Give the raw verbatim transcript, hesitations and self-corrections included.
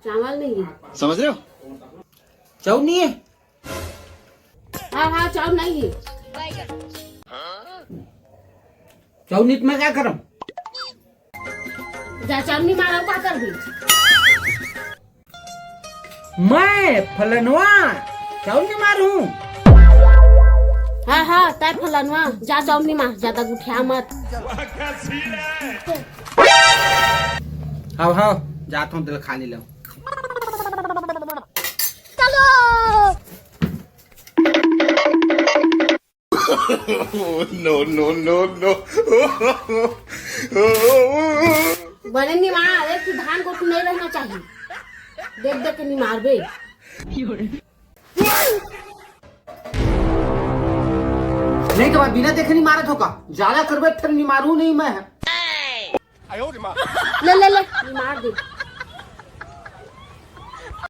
चावल नहीं है। समझ रहे हो? चाउर नहीं है? हाँ, हाँ, चाउर नहीं है। चाउर नहीं तो मैं क्या करम? जा चाउर नहीं मारो, का कर भी? मैं फलनवा चाउर नहीं मारू। हाँ, हाँ, तै फलनवा, जा चाउर नहीं मार, ज्यादा गुठिया मत। हाँ, हाँ, जात हूँ, दिल खा ले लो। चलो। No, no, no, no। बने निमार, एक ठो धान को नहीं रहना चाहिए। देख देख के निमार बे। नहीं तो मैं बिना देखे नहीं मारत हो का? ज्यादा करबे फिर निमारू नहीं मैं। ले, ले, ले, निमार दे।